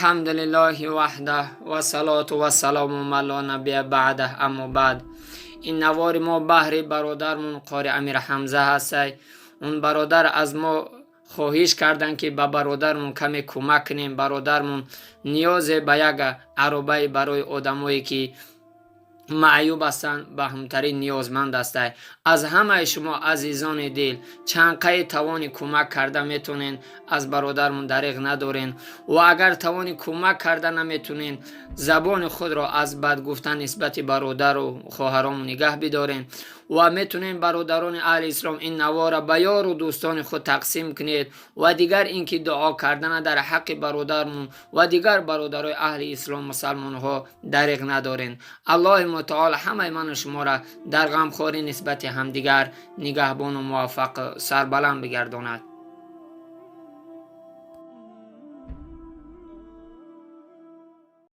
الحمد لله وحده والصلاة والسلام من لا نبي بعده، اما بعد. Ин навори мо баҳри бародармон қори Амир Ҳамза ҳастай. Он бародар аз мо хоҳиш карданд, ки ба бародармон каме кӯмак кунем. Бародармон ниёзе ба як аробаи барои одамое, ки маъюб ҳастанд, ба ҳамтарин ниёзманд ҳастай. Аз ҳамаи шумо, азизони дил, чанқаи тавони кӯмак карда метонен, аз бародармон дариғ надорен. Ва агар тавони кӯмак карда наметонен, забони худро аз бад гуфтан нисбати бародару хоҳаромон нигаҳ бидорен. Ва метонен, бародарони аҳли ислом, ин навора ба ёру дӯстони худ тақсим кунед. Ва дигар ин ки дуо кардана дар ҳаққи бародармон ва дигар бародарои аҳли ислом, мусалмонҳо дариғ надорен. Аллоҳи мутаол ҳамаи ману шуморо дар ғамхорӣ нисбати ҳамдигар нигаҳбону муваффақ, сарбаланд бигардонад.